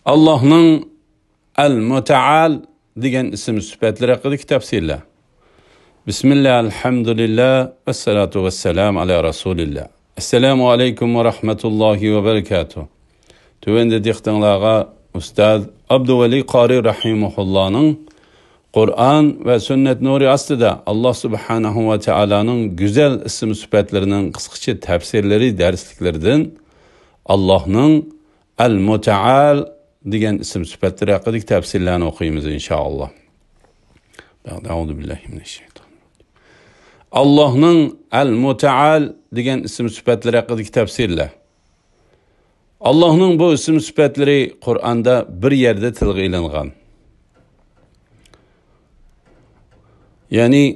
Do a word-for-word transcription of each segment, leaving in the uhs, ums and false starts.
ئاللاھنىڭ ئەل-مۇتەئال دېگەن ئىسىم سۈپەتلىرى ھەققىدىكى تەپسىرلەر. بىسمىللا، ئەلھەمدۇلىللا، ۋەسسالاتۇ ۋەسسالامۇ ئالا رەسۇلىللا. ئەسسالامۇ ئەلەيكۇم ۋە رەھمەتۇللاھى ۋە بەرىكاتۇھ. تۆۋەندە دىققىتىڭلارغا ئۇستاز ئابدۇۋەلى قارى رەھىمەھۇللانىڭ قۇرئان ۋە سۈننەت نۇرى ئاستىدا ئاللاھ سۇبھانەھۇ ۋە تائالانىڭ گۈزەل ئىسىم سۈپەتلىرىنىڭ قىسقىچە تەپسىرلىرى دەرسلىكلىرىدىن ئاللاھنىڭ ئەل-مۇتەئال دېگەن ئىسىم سۈپەتلىرى ھەققىدىكى تەپسىرلەرنى ئوقۇيمىز، ئىنشائاللاھ. ئەئۇزۇ بىللاھى مىنەششەيتانىر راجىم. ئاللاھنىڭ ئەل-مۇتەئال دېگەن ئىسىم سۈپەتلىرى ھەققىدىكى تەپسىرلەر. ئاللاھنىڭ بۇ ئىسىم سۈپەتلىرى قۇرئاندا بىر يەردە تىلغا ئېلىنغان. يەنى،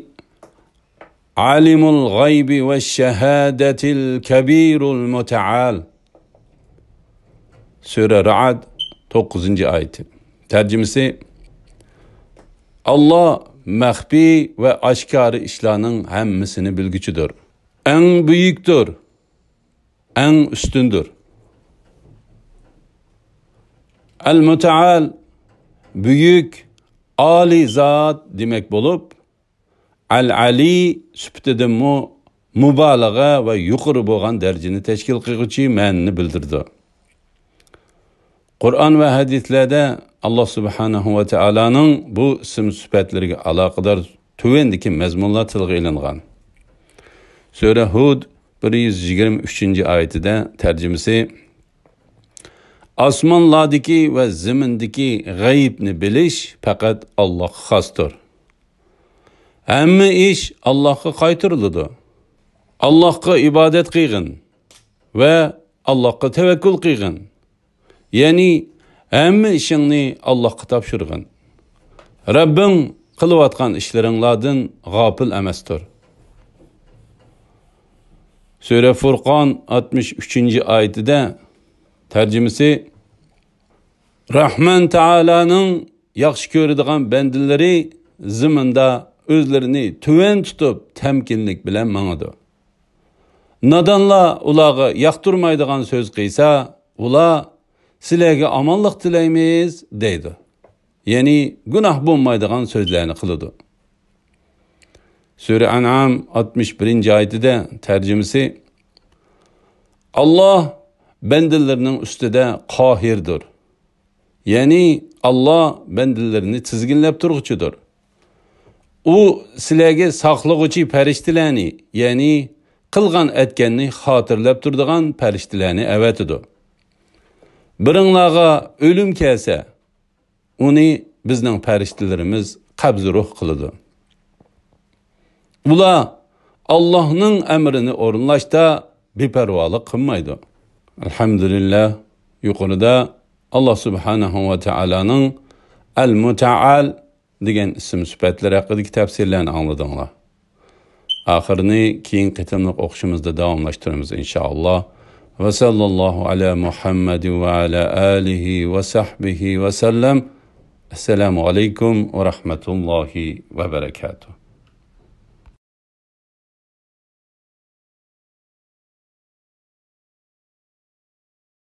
ئالىمۇل غەيبى ۋە شەھادەتىل كەبىرۇل مۇتەئال. سۈرە رەئد، توققۇزىنچى ئايىتى. تەرجىمىسى: ئاللاھ مەخپىي ۋە ئاشكارا ئىشلارنىڭ ھەممىسىنى بىلگۈچىدۇر. ئەڭ بۈيۈكتۇر، ئەڭ ئۈستۈندۇر. ئەل-مۇتەئال، بۈيۈك، ئالىي زات دېمەك بولۇپ، ئەل-ئەلىي سۈپىتىدىنمۇ مۇبالىغە ۋە يۇقىرى بولغان دەرىجىنى تەشكىل قىلغۇچى مەنىنى بىلدۈرىدۇ. قۇرئان ۋە ھەدىسلەردە ئاللاھ سۇبھانەھۇ ۋە تائالانىڭ بۇ ئىسىم سۈپەتلىرىگە ئالاقىدار تۆۋەندىكى مەزمۇنلار تىلغا ئېلىنغان. سۈرە ھۇد، بىر يۈز يىگىرمە ئۈچىنچى ئايىتىدە، تەرجىمىسى: ئاسمانلاردىكى ۋە زېمىندىكى غەيىبنى بىلىش پەقەت ئاللاھقا خاستۇر. ھەممە ئىش ئاللاھقا قايتۇرۇلىدۇ. ئاللاھقا ئىبادەت قىلغىن ۋە ئاللاھقا تەۋەككۈل قىلغىن. يەنى ھەممە ئىشىڭنى ئاللاھقا تاپشۇرغىن. رەببىڭ قىلىۋاتقان ئىشلىرىڭلاردىن غاپىل ئەمەستۇر. سۈرە فۇرقان، ئاتمىش ئۈچىنچى ئايىتىدە، تەرجىمىسى: رەھمان تائالانىڭ ياخشى كۆرىدىغان بەندىلىرى زېمىندا ئۆزلىرىنى تۆۋەن تۇتۇپ، تەمكىنلىك بىلەن ماڭىدۇ. نادانلار ئۇلارغا ياقتۇرمايدىغان سۆز قىلسا، ئۇلار «سىلەرگە ئامانلىق تىلەيمىز» دەيدۇ. يەنى گۇناھ بولمايدىغان سۆزلەرنى قىلىدۇ. سۈرە ئەنئام، ئاتمىش بىرىنچى ئايىتىدە، تەرجىمىسى: ئاللاھ بەندىلىرىنىڭ ئۈستىدە قاھىردۇر. يەنى ئاللاھ بەندىلىرىنى تىزگىنلەپ تۇرغۇچىدۇر. ئۇ سىلەرگە ساقلىغۇچى پەرىشتىلەرنى، يەنى قىلغان ئەتكەننى خاتىرىلەپ تۇرىدىغان پەرىشتىلەرنى ئەۋەتىدۇ. بىرىڭلارغا ئۆلۈم كەلسە، ئۇنى بىزنىڭ پەرىشتىلىرىمىز قەبزى روھ قىلىدۇ. ئۇلار ئاللاھنىڭ ئەمرىنى ئورۇنلاشتا بىپەرۋالىق قىلمايدۇ. ئەلھەمدۇلىللا، يۇقىرىدا ئاللاھ سۇبھانەھۇ ۋە تائالانىڭ ئەل-مۇتەئال دېگەن ئىسىم سۈپەتلىرى ھەققىدىكى تەپسىرلەرنى ئاڭلىدىڭلار. ئاخىرىنى كېيىنكى قېتىملىق ئوقۇشىمىزدا داۋاملاشتۇرىمىز، ئىنشائاللا. ۋە ساللاللاھۇ ئەلا مۇھەممەدىن ۋە ئەلا ئالىھى ۋە سەھبىھى ۋە سەللەم. ئەسسالامۇ ئەلەيكۇم ۋە رەھمەتۇللاھى ۋە بەرەكاتۇھ.